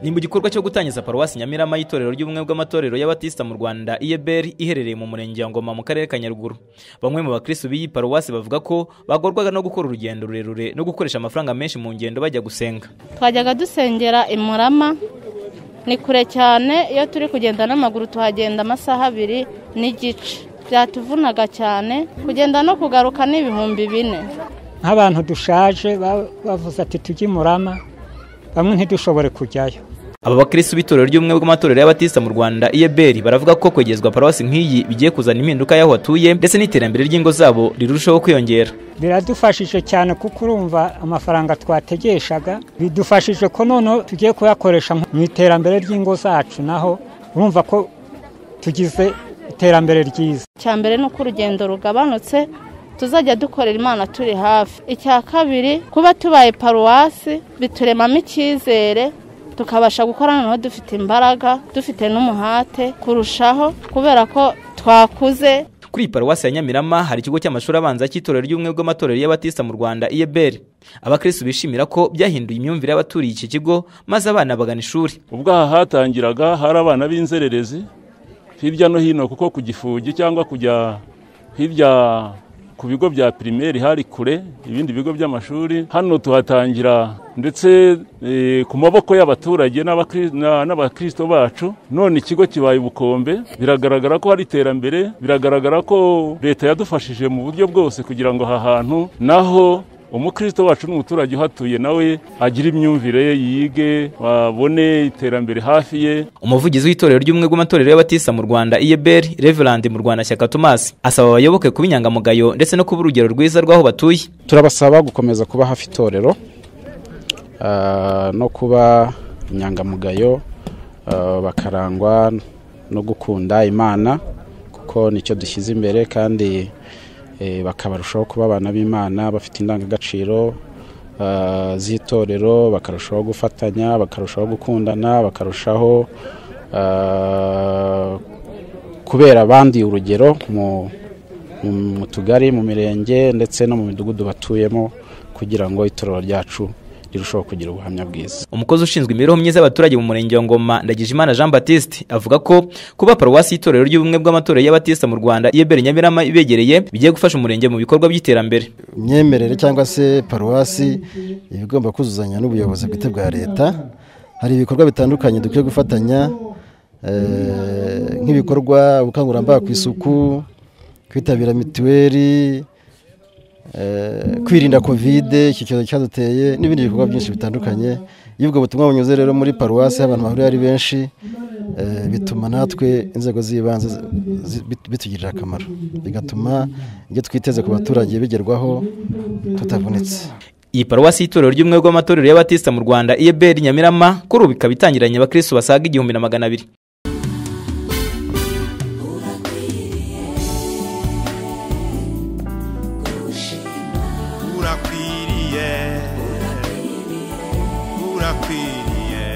Ni mu gikorwa cyo gutangiza paruwasi Nyamirama y'itorero ry'ubumwe bw'amatorero y'Abatisita mu Rwanda IEBR iherereye mu murenge wa Ngoma mu karere ka Nyaruguru. Bamwe mu bakristo b'iyi paruwasi bavuga ko bagorwaga no gukora urugendo rurerure no gukoresha amafaranga menshi mu ngendo bajya gusenga. Twajyaga dusengera i Murama, ni kure cyane, iyo turi kugenda n'amaguru tuhagenda amasaha 2.5. Byatuvunaga cyane, kugenda no kugaruka ni 4000. Nk'abantu dushaje bavuze ati tujye i Murama, bamwe ntidushobore kujyayo. Aba bakristo b'itorero ry'ubumwe bw'amatorero y'Abatista mu Rwanda IEBR baravuga ko kwegezwa paruwasi nk'iyi bigiye kuzana impinduka y'aho batuye ndetse n'iterambere ry'ingo zabo rirushaho kwiyongera. Biradufashije cyane kuko urumva amafaranga twategeshaga bidufashije ko noneho tugiye kuyakoresha mu iterambere ry'ingo zacu, naho urumva ko tugize iterambere ryiza. Icya mbere ni uko urugendo rugabanutse, tuzajya dukorera Imana turi hafi. Icya kabiri, kuba tubaye paruwasi bituremamo icyizere, tukabasha gukora noneho dufite imbaraga, dufite n'umuhate kurushaho kubera ko twakuze. Kuri paruwasi ya Nyamirama hari ikigo cy'amashuri abanza cy'itorero ry'ubumwe bw'amatorero y'Abatista mu Rwanda IEBR. Abakristo bishimira ko byahinduye imyumvire y'abaturiye iki kigo maze abana bagana ishuri. Ubwo aha hatangiraga hari abana b'inzererezi hirya no hino, kuko ku Gifugi cyangwa kujya hirya ku bigo bya primaire hari kure ibindi bigo by'amashuri. Hano tuhatangira ndetse ku maboko y'abaturage n'abakristo bacu. None ikigo kibaye ubukombe, biragaragara ko hari iterambere, biragaragara ko leta yadufashije mu buryo bwose kugira ngo aha hantu naho umukristo wacu n'umuturage uhatuye nawe agira imyumvire ye, yige, babone iterambere hafi ye. Umuvugizi w'itorero ry'ubumwe bw'amatorero y'Abatista mu Rwanda IEBR Reverend Murwanashyaka Thomas asaba abayoboke kuba inyangamugayo ndetse no kuba urugero rwiza rw'aho batuye. Turabasaba gukomeza kuba hafi itorero no kuba inyangamugayo, bakarangwa no gukunda Imana kuko nicyo dushyize imbere, kandi bakabarushaho kuba abana b'Imana bafite indangagaciro z'itorero, bakarushaho gufatanya, bakarushaho gukundana, bakarushaho kubera abandi urugero mu tugari, mu mirenge ndetse no mu midugudu batuyemo, kugira ngo itorero ryacu rirushaho kugira ubuhamya bwiza. Umukozi ushinzwe imibereho myiza y'abaturage mu murenge wa Ngoma Ndagijimana Jean Baptiste avuga ko kuba paruwasi y'itorero ry'ubumwe bw'amatorero y'Abatista mu Rwanda IEBR Nyamirama ibegereye bigiye gufasha umurenge mu bikorwa by'iterambere. Imyemerere cyangwa se paruwasi ibigomba kuzuzanya n'ubuyobozi bwite bwa leta. Hari ibikorwa bitandukanye dukwiye gufatanya, nk'ibikorwa ubukangurambaga ku isuku, kwitabira mituweli, kwirinda Covid iki cyorezo cyaduteye, n'ibindi bikorwa byinshi bitandukanye. Iyo ubwo butumwa bunyuze rero muri paruwasi abantu bahurira ari benshi, bituma natwe inzego z'ibanze bitugirira akamaro, bigatuma ibyo twiteze ku baturage bigerwaho tutavunitse. Iyi paruwasi y'itorero ry'ubumwe bw'amatorero y'Abatista mu Rwanda IEBR Nyamirama kuri ubu ikaba itangiranye abakristo basaga 1200. Urakwiriye, urakwiriye.